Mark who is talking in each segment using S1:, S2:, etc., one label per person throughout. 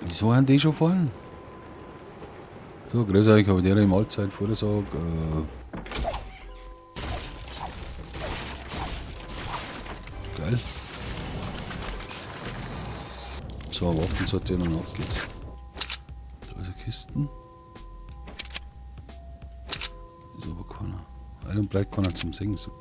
S1: Wieso haben die schon fallen? So, grüß euch, habe der Mahlzeit, Vortrag. Geil. So, Waffen sortieren und auf geht's. Da ist eine Kisten. Ist aber keiner. Alter, bleibt keiner zum Singen. So.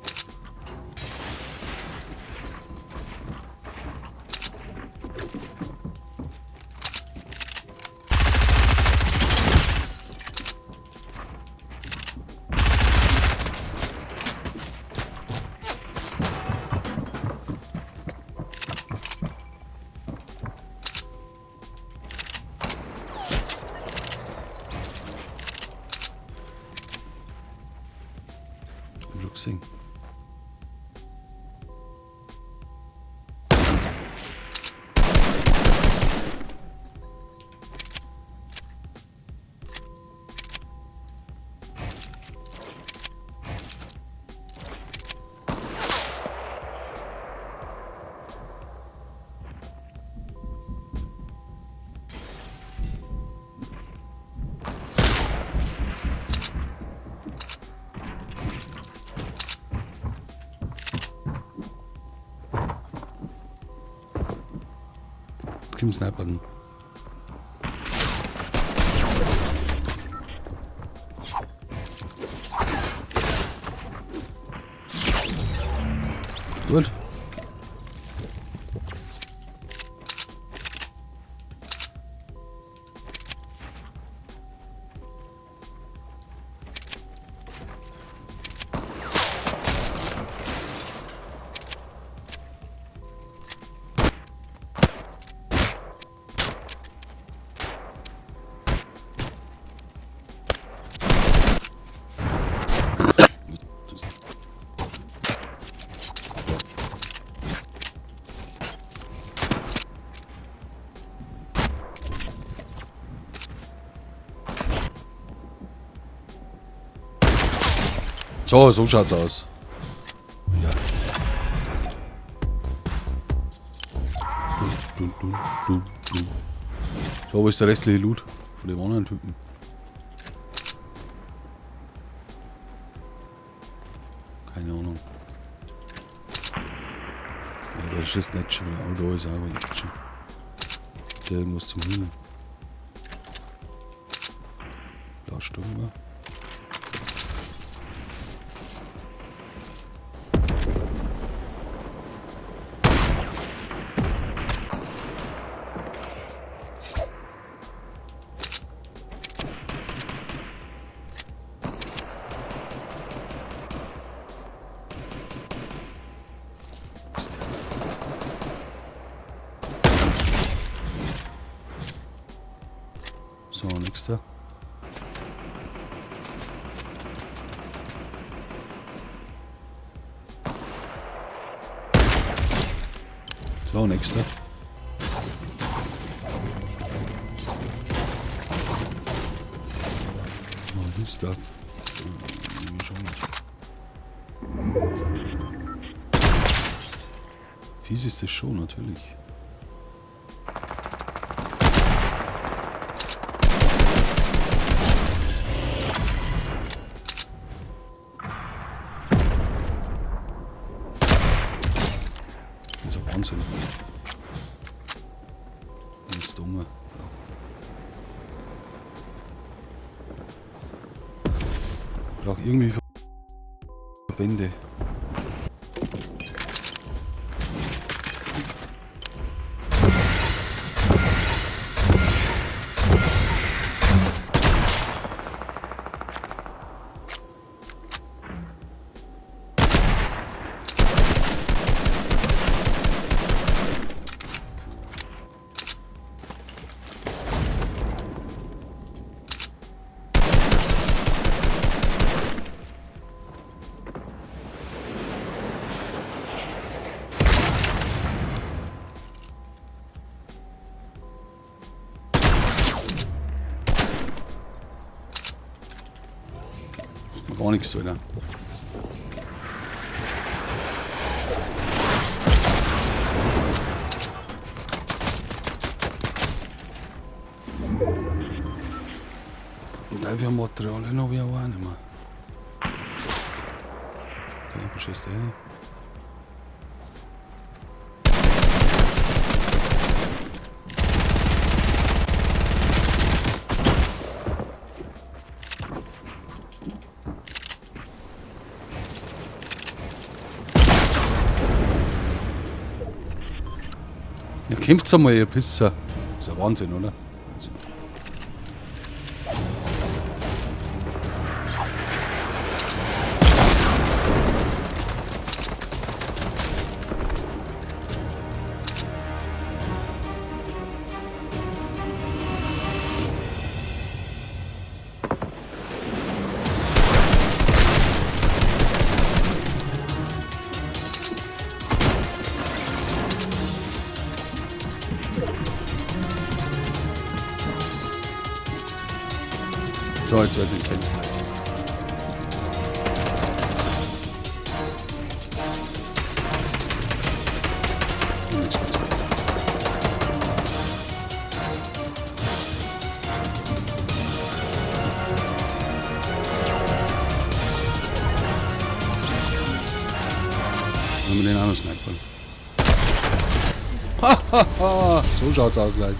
S1: Hab schon gesehen. Kim snipern. Gut. So, so schaut's aus. Ja. Du, du, du, du. So, wo ist der restliche Loot von dem anderen Typen? Keine Ahnung. Ja, das ist nicht schon wieder. Oh, da ist auch wieder schon. Der irgendwas zum Himmel. Da stimmen wir. So, nächster. So, nächster. Was ist da? Schon nicht. Fies ist das schon, natürlich. Das ist ja Wahnsinn. Jetzt dumme. Ich brauche irgendwie Verbände. Gar nichts, Alter. Und da Materialien habe ich auch nicht mehr. Okay, wo schießt der hin? Ja, kämpft einmal, ihr Pisser. Ist ja Wahnsinn, oder? Wahnsinn. So, jetzt wird's intens. Wenn wir den auch noch snipern. Hahaha, so schaut's aus, Leute.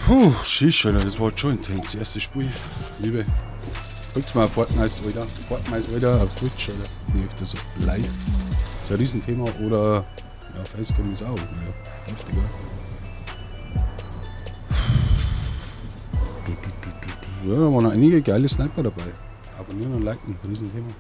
S1: Puh, sheesh, Alter, das war schon intens. Erstes Spiel. Liebe. Folgt mir auf Fortnite, Alter. Fortnite, Alter, auf Twitch, Alter. Nee, auf das live. Das ist ein Riesenthema. Oder, ja, Facecam ist auch, Alter. Heftig, oder? Ja, da waren einige geile Sniper dabei. Abonnieren und liken, Riesenthema.